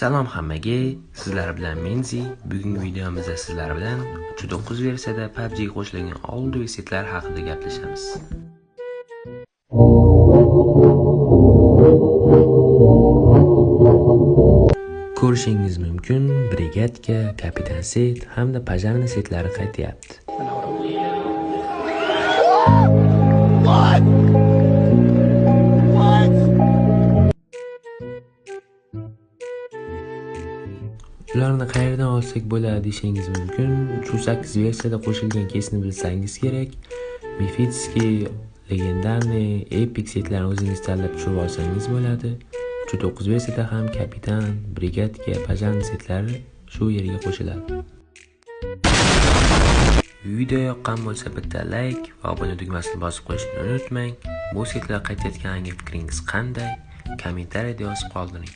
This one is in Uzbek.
Salom hammaga, sizlar bilan Menzi. Bugungi videomizda sizlar bilan 3.9 versiyada PUBG ga qo'shilgan oldi setlar haqida gaplashamiz. Ko'rishingiz mumkin, brigadka, kapitan set hamda пожарный setlari qaytyapti. Ularni qayerdan olsak bo'ladi deyishingiz mumkin. 3.8 versiyada qo'shilgan kesni bilsangiz kerak. Мифический, легендарный, epic setlarni o'zingiz tanlab tushirib olsangiz bo'ladi. 3.9 versiyada ham kapitan, brigadka, пожарный setlari shu yerga qo'shiladi. Video yoqqan bo'lsa bitta like va obuna tugmasini bosib qo'yishni unutmang. Bu setlar qaytayotganiga fikringiz qanday? Kommentariyada yozib qoldiring.